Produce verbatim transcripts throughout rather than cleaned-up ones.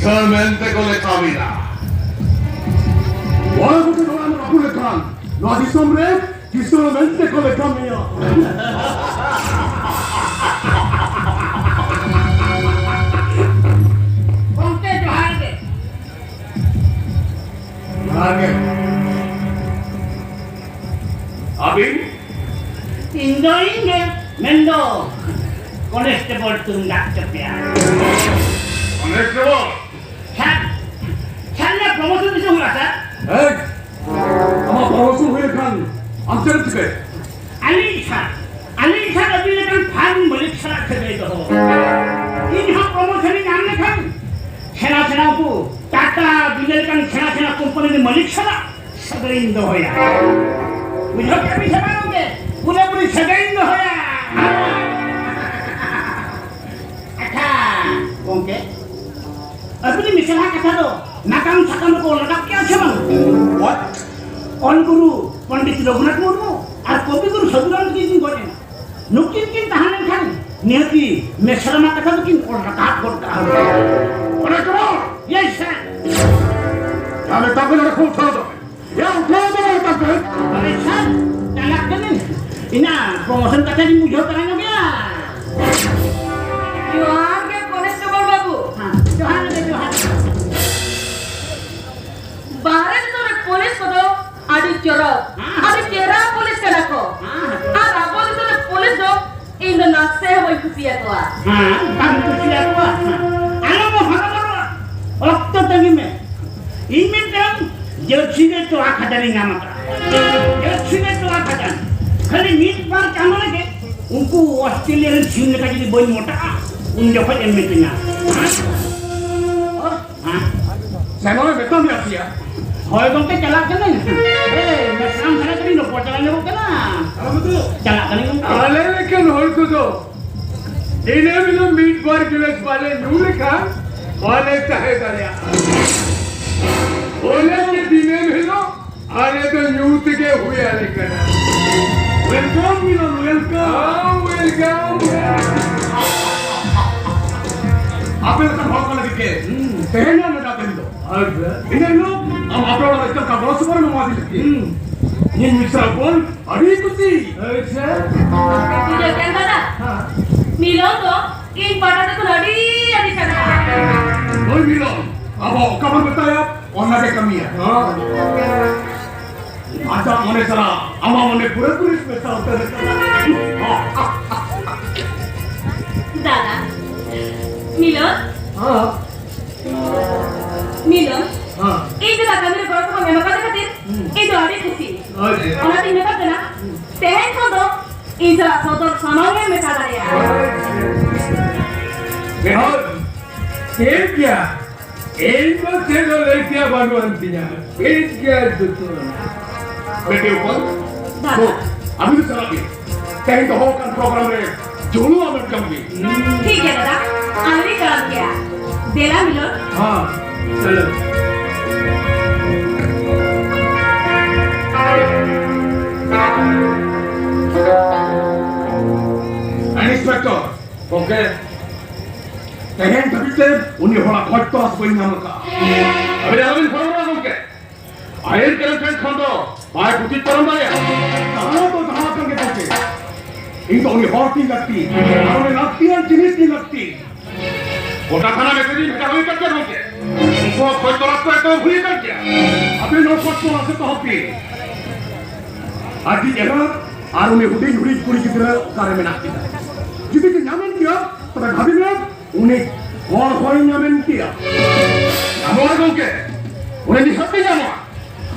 ᱢᱮᱱᱛᱮ ᱠᱚ ᱞᱮᱠᱷᱟ ᱢᱮᱭᱟ᱾ ᱢᱚᱬᱮ ᱜᱚᱴᱮᱡ ᱚᱲᱟᱜ ᱮᱢ ᱨᱟᱹᱯᱩᱫ ᱞᱮᱠᱷᱟᱱ ᱱᱚᱣᱟ ᱫᱤᱥᱚᱢ ᱨᱮ ᱠᱤᱥᱟᱹᱬ ᱢᱮᱱᱛᱮ ᱠᱚ ᱞᱮᱠᱷᱟ ᱢᱮᱭᱟ᱾ ᱜᱚᱢᱠᱮ, ᱡᱚᱦᱟᱨ ᱜᱮ᱾ ᱡᱚᱦᱟᱨ ᱜᱮ᱾ ᱟᱹᱵᱤᱱ? ᱤᱧ ᱫᱚ ᱤᱧ ᱜᱮ, ᱢᱮᱱᱫᱚ ᱠᱚᱱᱮᱥᱴᱮᱵᱚᱞ ᱛᱩᱢᱫᱟᱜ ᱪᱚᱯᱮᱭᱟ᱾ ᱠᱚᱱᱮᱥᱴᱮᱵᱚᱞ? ᱥᱟᱨ, ᱥᱟᱨ, ᱤᱧᱟᱹᱜ ᱯᱨᱚᱢᱳᱥᱚᱱ ᱛᱤᱥᱚᱜ ᱦᱩᱭᱩᱜᱼᱟ, ᱥᱟᱨ? ᱦᱮᱸ? ᱟᱢᱟᱜ ᱯᱨᱚᱢᱳᱥᱚᱱ ᱦᱩᱭ ᱞᱮᱠᱷᱟᱱ ᱟᱢ ᱪᱮᱫ ᱮᱢ ᱪᱤᱠᱟᱹᱭᱟ? ᱟᱹᱞᱤᱧ ᱥᱟᱨ, ᱟᱹᱞᱤᱧ ᱥᱟᱨ ᱟᱹᱵᱤᱱ ᱞᱮᱠᱟᱱ ᱯᱷᱟᱨᱢ ᱢᱟᱹᱞᱤᱠ ᱥᱟᱞᱟᱜ ᱥᱟᱹᱜᱟᱹᱭ ᱫᱚᱦᱚ᱾ ᱤᱧ ᱦᱚᱸ ᱯᱨᱚᱢᱳᱥᱚᱱ ᱤᱧ ᱧᱟᱢ ᱞᱮᱠᱷᱟᱱ ᱥᱮᱬᱟ ᱥᱮᱬᱟ ᱩᱱᱠᱩ ᱴᱟᱴᱟ ᱵᱤᱨᱞᱟ ᱞᱮᱠᱟᱱ ᱥᱮᱬᱟ ᱥᱮᱬᱟ ᱠᱳᱢᱯᱟᱱᱤ ᱨᱮᱱ ᱢᱟᱹᱞᱤᱠ ᱥᱟᱞᱟᱜ ᱥᱟᱹᱜᱟᱹᱭ ᱤᱧ ᱫᱚᱦᱚᱭᱟ᱾ ᱵᱩᱡᱷᱟᱹᱣ ᱠᱮᱫ ᱵᱤᱱ ᱥᱮ ᱵᱟᱝ ᱜᱚᱢᱠᱮ? ᱯᱩᱨᱟᱹᱯᱩᱨᱤ ᱥᱟᱹᱜᱟᱹᱭ ᱤᱧ ᱫᱚᱦᱚᱭᱟ᱾ ᱟᱪᱪᱷᱟ ᱜᱚᱢᱠᱮ, ᱟᱹᱵᱤᱱ ᱢᱮᱥᱟᱞᱟ ᱠᱟᱛᱷᱟ ᱫᱚ ᱱᱟᱜᱟᱢ ᱥᱟᱠᱟᱢ ᱨᱮᱠᱚ ᱚᱞ ᱨᱟᱠᱟᱵ ᱠᱮᱜᱼᱟ ᱥᱮ ᱵᱟᱝ? What? ᱚᱞ ᱜᱩᱨᱩ ᱯᱚᱱᱰᱤᱛ ᱨᱚᱜᱷᱩᱱᱟᱛᱷ ᱢᱩᱨᱢᱩ ᱟᱨ ᱠᱚᱵᱤ ᱜᱩᱨᱩ ᱥᱟᱹᱫᱷᱩ ᱨᱟᱢᱪᱟᱸᱫᱽ ᱠᱤᱱ ᱜᱚᱡ ᱮᱱᱟ᱾ ᱱᱩᱠᱤᱱ ᱠᱤᱱ ᱛᱟᱦᱮᱸ ᱞᱮᱱᱠᱷᱟᱱ ᱱᱤᱦᱟᱹᱛᱤ ᱢᱮᱥᱨᱟᱢᱟ ᱠᱟᱛᱷᱟ ᱫᱚᱠᱤᱱ ᱚᱞ ᱨᱟᱠᱟᱵ ᱜᱚᱫ ᱠᱟᱜᱼᱟ᱾ ᱚᱱᱟ ᱠᱚ? Yes, sir. ᱟᱨ ᱢᱮᱛᱟ ᱠᱚ ᱱᱚᱰᱮ ᱠᱷᱚᱱ ᱩᱴᱷᱟᱹᱣ ᱫᱚ᱾ ᱭᱟ, ᱩᱴᱷᱟᱹᱣ ᱫᱚ ᱢᱮᱛᱟ ᱠᱚ᱾ ᱟᱨᱮ sir, ᱪᱟᱞᱟᱜ ᱠᱟᱹᱱᱟᱹᱧ᱾ ᱤᱧᱟᱹᱜ promotion ᱠᱟᱛᱷᱟ ᱜᱤᱧ ᱵᱩᱡᱷᱟᱹᱣ ᱛᱟᱨᱟ ᱧᱚᱜ ᱜᱮᱭᱟ᱾ ᱡᱚᱦᱟᱨ ᱜᱮ constable ᱵᱟᱹᱵᱩ᱾ ᱦᱮᱸ, ᱡᱚᱦᱟᱨ ᱜᱮ, ᱡᱚᱦᱟᱨ ᱜᱮ᱾ ᱵᱟᱦᱨᱮ ᱫᱤᱥᱚᱢ ᱨᱮ ᱯᱩᱞᱤᱥ ᱠᱚᱫᱚ ᱟᱹᱰᱤ ᱪᱚᱨᱚᱠ, ᱦᱮᱸ᱾ ᱟᱹᱰᱤ ᱪᱮᱦᱨᱟ ᱯᱩᱞᱤᱥ ᱠᱟᱱᱟ ᱠᱚ᱾ ᱦᱮᱸ᱾ ᱟᱨ ᱟᱵᱚ ᱫᱤᱥᱚᱢ ᱨᱮ ᱯᱩᱞᱤᱥ ᱫᱚ ᱤᱧ ᱫᱚ ᱱᱟᱥᱮ ᱦᱚᱸ ᱵᱟᱹᱧ ᱠᱩᱥᱤᱭᱟᱠᱚᱣᱟ᱾ ᱦᱮᱸ, ᱵᱟᱢ ᱠᱩᱥᱤᱭᱟᱠᱚᱣᱟ? ᱦᱮᱸ᱾ ᱟᱞᱚᱢ ᱦᱚᱨᱚᱵᱚᱨᱚᱜᱼᱟ᱾ ᱚᱠᱛᱚ ᱛᱟᱺᱜᱤ ᱢᱮ᱾ ᱤᱧ ᱢᱤᱫᱴᱟᱝ ᱡᱟᱹᱨᱥᱤ ᱜᱮ ᱛᱚᱣᱟ ᱠᱷᱟᱫᱟᱱᱤᱧ ᱧᱟᱢ ᱟᱠᱟᱫᱼᱟ᱾ ᱡᱟᱹᱨᱥᱤ ᱜᱮ ᱛᱚᱣᱟ ᱠᱷᱟᱫᱟᱱ᱾ ᱠᱷᱟᱹᱞᱤ ᱢᱤᱫ ᱵᱟᱨ ᱪᱟᱸᱫᱚ ᱨᱮᱜᱮ ᱩᱱᱠᱩ ᱚᱥᱴᱨᱮᱞᱤᱭᱟ ᱨᱮᱱ ᱥᱤᱢ ᱞᱮᱠᱟ ᱡᱩᱫᱤ ᱵᱟᱹᱧ ᱢᱚᱴᱟᱜᱼᱟ, ᱩᱱ ᱡᱚᱠᱷᱚᱡ ᱮᱢ ᱢᱤᱛᱟᱹᱧᱟ᱾ ᱦᱮᱸ? ᱥᱮᱱᱚᱜ ᱢᱮ, ᱢᱮᱛᱟᱢ ᱭᱟ ᱥᱮᱭᱟ᱾ ᱦᱳᱭ ᱜᱚᱢᱠᱮ, ᱪᱟᱞᱟᱜ ᱠᱟᱹᱱᱟᱹᱧ᱾ ᱮᱭ, ᱢᱮᱥᱨᱟᱢ ᱫᱷᱟᱨᱟ ᱠᱟᱹᱴᱤᱡ ᱨᱚᱯᱚᱲ ᱪᱟᱞᱟᱣ ᱧᱚᱜᱚᱜ ᱠᱟᱱᱟ᱾ ᱟᱞᱚ ᱢᱮᱛᱟᱹᱧᱟ᱾ ᱪᱟᱞᱟᱜ ᱠᱟᱹᱱᱟᱹᱧ ᱜᱚᱢᱠᱮ᱾ ᱟᱞᱮ ᱞᱮᱠᱟᱱ ᱦᱚᱲ ᱠᱚᱫᱚ ᱫᱤᱱᱟᱹᱢ ᱦᱤᱞᱳᱜ ᱢᱤᱫ ᱵᱟᱨ ᱜᱤᱞᱟᱹᱥ ᱵᱟᱞᱮ ᱧᱩ ᱞᱮᱠᱷᱟᱱ ᱵᱟᱞᱮ ᱛᱟᱦᱮᱸ ᱫᱟᱲᱮᱭᱟᱜᱼᱟ᱾ ᱚᱱᱟᱛᱮ ᱫᱤᱱᱟᱹᱢ ᱦᱤᱞᱳᱜ ᱟᱞᱮ ᱫᱚ ᱧᱩ ᱛᱮᱜᱮ ᱦᱩᱭ ᱟᱞᱮ ᱠᱟᱱᱟ᱾ Welcome, ᱢᱤᱞᱚᱱ, welcome. ᱦᱮᱸ, welcome. ᱟᱯᱮ ᱞᱮᱠᱟᱱ ᱦᱚᱲ ᱠᱚ ᱞᱟᱹᱜᱤᱫ ᱦᱩᱸ᱾ ᱛᱮᱦᱮᱧ ᱱᱚᱰᱮ ᱫᱤᱱ ᱫᱚ᱾ ᱟᱪᱪᱷᱟ᱾ ᱤᱱᱟᱹ ᱦᱤᱞᱳᱜ ᱟᱢ ᱟᱯᱮ ᱚᱲᱟᱜ ᱨᱮ ᱪᱮᱫ ᱞᱮᱠᱟ ᱜᱚᱲᱚ ᱥᱚᱯᱚᱦᱚᱫ ᱮᱢ ᱮᱢᱟ ᱫᱤᱧᱟ? ᱦᱩᱸ᱾ ᱤᱧ ᱢᱤᱥᱨᱟ ᱦᱚᱯᱚᱱ ᱟᱹᱰᱤ ᱠᱩᱥᱤ᱾ ᱟᱪᱪᱷᱟ᱾ ᱵᱩᱡᱷᱟᱹᱣ ᱠᱮᱫ ᱫᱟᱫᱟ? ᱦᱮᱸ᱾ ᱢᱤᱞᱚᱱ ᱫᱚ ᱤᱧ ᱯᱟᱦᱴᱟ ᱥᱮᱫ ᱠᱷᱚᱱ ᱟᱹᱰᱤ ᱟᱹᱰᱤ ᱥᱟᱨᱦᱟᱣ᱾ ᱦᱳᱭ ᱢᱤᱞᱚᱱ, ᱟᱵᱚ ᱚᱠᱟ ᱵᱚᱱ ᱢᱮᱛᱟᱭᱟ, ᱚᱱᱟ ᱜᱮ ᱠᱟᱹᱢᱤᱭᱟ᱾ ᱦᱚᱸ᱾ ᱟᱡᱟᱜ ᱢᱚᱱᱮ ᱥᱟᱞᱟᱜ ᱟᱢᱟᱜ ᱢᱚᱱᱮ ᱯᱩᱨᱟᱹᱯᱩᱨᱤ ᱢᱮᱥᱟ ᱩᱛᱟᱹᱨ ᱟᱠᱟᱱᱟ᱾ ᱫᱟᱫᱟ, ᱢᱤᱞᱚᱱ᱾ ᱦᱚᱸ᱾ ᱢᱤᱞᱚᱱ, ᱦᱚᱸ᱾ ᱤᱧ ᱫᱟᱫᱟ ᱠᱟᱹᱢᱤ ᱨᱮ ᱜᱚᱲᱚ ᱥᱚᱯᱚᱦᱚᱫ ᱮᱢ ᱟᱠᱟᱫ ᱠᱷᱟᱹᱛᱤᱨ ᱦᱩᱸ᱾ ᱤᱧ ᱫᱚ ᱟᱹᱰᱤ ᱠᱷᱩᱥᱤ᱾ ᱦᱳᱭ᱾ ᱚᱱᱟᱛᱤᱧ ᱢᱮᱛᱟᱜ ᱠᱟᱱᱟ, ᱦᱩᱸ᱾ ᱛᱮᱦᱮᱧ ᱠᱷᱚᱱ ᱫᱚ ᱤᱧ ᱥᱟᱞᱟᱜ ᱥᱚᱫᱚᱨ ᱥᱟᱢᱟᱝ ᱮᱢ ᱢᱮᱛᱟ ᱫᱟᱲᱮᱭᱟᱜᱼᱟ᱾ ᱦᱳᱭ᱾ ᱴᱷᱤᱠ ᱜᱮᱭᱟ᱾ ᱤᱧ ᱫᱚ ᱪᱮᱫ ᱦᱚᱸ ᱞᱟᱹᱭ ᱛᱮᱭᱟᱜ ᱵᱟᱹᱱᱩᱜ ᱟᱱ ᱛᱤᱧᱟ᱾ ᱴᱷᱤᱠ ᱜᱮᱭᱟ ᱡᱚᱛᱚ᱾ ᱵᱮᱴᱤ ᱦᱚᱯᱚᱱ, ᱫᱟᱫᱟ᱾ ᱟᱹᱵᱤᱱ ᱫᱚ ᱪᱟᱞᱟᱜ ᱵᱤᱱ᱾ ᱛᱮᱦᱮᱧ ᱫᱚᱦᱚ ᱟᱠᱟᱱ ᱯᱨᱳᱜᱨᱟᱢ ᱨᱮ ᱡᱚᱞᱩ ᱟᱢᱮᱫ ᱠᱟᱱ ᱜᱮ᱾ ᱴᱷᱤᱠ ᱜᱮᱭᱟ ᱫᱟᱫᱟ, ᱟᱞᱮ ᱞᱮ ᱪᱟᱞᱟᱜ ᱜᱮᱭᱟ᱾ ᱫᱮᱞᱟ ᱢᱤᱞᱚᱱ᱾ ᱦᱮᱸ, ᱪᱚᱞᱚ᱾ ᱤᱱᱥᱯᱮᱠᱴᱚᱨ᱾ ᱜᱚᱢᱠᱮ, ᱛᱮᱦᱮᱧ ᱫᱷᱟᱹᱵᱤᱡ ᱛᱮ ᱩᱱᱤ ᱦᱚᱲᱟᱜ ᱠᱷᱚᱡᱽ ᱛᱚᱞᱟᱥ ᱵᱟᱹᱧ ᱧᱟᱢ ᱟᱠᱟᱫᱼᱟ᱾ ᱟᱹᱵᱤᱱ ᱟᱞᱚᱵᱤᱱ ᱯᱷᱳᱱᱟ ᱜᱚᱢᱠᱮ᱾ ᱟᱭᱤᱱ ᱠᱟᱹᱱᱩᱱ ᱴᱷᱮᱱ ᱠᱷᱚᱱ ᱫᱚ ᱵᱟᱭ ᱯᱩᱪᱩᱡ ᱯᱟᱨᱚᱢ ᱫᱟᱲᱮᱭᱟᱜᱼᱟ᱾ ᱡᱟᱦᱟᱸ ᱫᱚ ᱡᱟᱦᱟᱸ ᱠᱟᱱ ᱜᱮ ᱜᱚᱢᱠᱮ, ᱤᱧ ᱫᱚ ᱩᱱᱤ ᱦᱚᱲ ᱛᱤᱧ ᱞᱟᱹᱠᱛᱤ, ᱟᱨ ᱩᱱᱤ ᱞᱟᱹᱠᱛᱤᱭᱟᱱ ᱡᱤᱱᱤᱥ ᱛᱤᱧ ᱞᱟᱹᱠᱛᱤ᱾ ᱜᱚᱴᱟ ᱛᱷᱟᱱᱟ ᱢᱮᱥᱮᱡᱽ ᱤᱧ ᱵᱷᱮᱡᱟ ᱦᱩᱭ ᱟᱠᱟᱫ ᱜᱮᱭᱟ ᱜᱚᱢᱠᱮ᱾ ᱩᱱᱠᱩ ᱦᱚᱸ ᱠᱷᱚᱡᱽ ᱛᱚᱞᱟᱥ ᱠᱚ ᱮᱛᱚᱦᱚᱵ ᱦᱩᱭ ᱟᱠᱟᱱ ᱜᱮᱭᱟ᱾ ᱟᱯᱮ ᱱᱚᱣᱟ ᱠᱷᱚᱡᱽ ᱛᱚᱞᱟᱥ ᱮᱛᱚᱦᱚᱵ ᱯᱮ᱾ ᱟᱡᱤᱡ ᱮᱨᱟ ᱟᱨ ᱩᱱᱤ ᱦᱩᱰᱤᱧ ᱦᱩᱰᱤᱧ ᱠᱩᱲᱤ ᱜᱤᱫᱽᱨᱟᱹ ᱚᱠᱟᱨᱮ ᱢᱮᱱᱟᱜ ᱠᱤᱱᱟ? ᱡᱩᱫᱤ ᱠᱤᱱ ᱧᱟᱢᱮᱱ ᱜᱮᱭᱟ, ᱛᱚᱵᱮ ᱵᱷᱟᱹᱵᱤ ᱢᱮ, ᱩᱱᱤ ᱦᱚᱲ ᱦᱚᱸᱭ ᱧᱟᱢᱮᱱ ᱜᱮᱭᱟ᱾ ᱧᱟᱢᱚᱜᱼᱟ ᱜᱚᱢᱠᱮ, ᱩᱱᱤ ᱱᱤᱦᱟᱹᱛ ᱜᱮ ᱧᱟᱢᱚᱜᱼᱟ᱾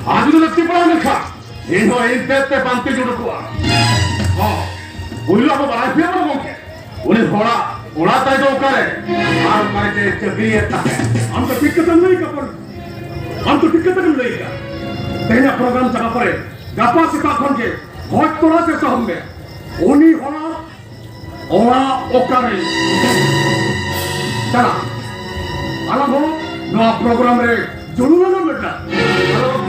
ᱟᱨ ᱡᱩᱫᱤ ᱞᱟᱹᱠᱛᱤ ᱯᱟᱲᱟᱣ ᱞᱮᱱᱠᱷᱟᱱ, ᱤᱧ ᱦᱚᱸ ᱤᱧ ᱛᱮ ᱛᱮ ᱯᱟᱱᱛᱮ ᱩᱰᱩᱠᱚᱜᱼᱟ᱾ ᱦᱚᱸ, ᱯᱳᱭᱞᱳ ᱟᱵᱚ ᱵᱟᱲᱟᱭ ᱦᱩᱭ ᱟᱵᱚᱱᱟ ᱜᱚᱢᱠᱮ, ᱩᱱᱤ ᱦᱚᱲᱟᱜ ᱚᱲᱟᱜ ᱛᱟᱭ ᱫᱚ ᱚᱠᱟᱨᱮ? ᱟᱨ ᱚᱠᱟᱨᱮ ᱪᱮ ᱪᱟᱹᱠᱨᱤᱭᱮᱫ ᱛᱟᱦᱮᱸᱫ? ᱟᱢ ᱫᱚ ᱴᱷᱤᱠ ᱠᱟᱛᱷᱟᱢ ᱞᱟᱹᱭ ᱠᱟᱜ ᱵᱚᱱ᱾ ᱟᱢ ᱫᱚ ᱴᱷᱤᱠ ᱠᱟᱛᱷᱟ ᱜᱮᱢ ᱞᱟᱹᱭ ᱠᱟᱜ᱾ ᱛᱮᱦᱮᱧᱟᱜ ᱯᱨᱳᱜᱨᱟᱢ ᱪᱟᱵᱟ ᱯᱚᱨᱮ ᱜᱟᱯᱟ ᱥᱮᱛᱟᱜ ᱠᱷᱚᱱ ᱜᱮ ᱠᱷᱚᱡᱽ ᱛᱚᱞᱟᱥ ᱮᱛᱚᱦᱚᱵ ᱢᱮ᱾ ᱩᱱᱤ ᱦᱚᱲᱟᱜ ᱚᱲᱟᱜ ᱚᱠᱟᱨᱮ? ᱪᱟᱞᱟᱜ᱾ ᱟᱞᱟᱝ ᱦᱚᱸ ᱱᱚᱣᱟ ᱯᱨᱳᱜᱨᱟᱢ ᱨᱮ ᱡᱩᱲᱩ ᱞᱟᱝ ᱢᱮᱛᱟ᱾ ᱟᱞᱟᱝ ᱦᱚᱸ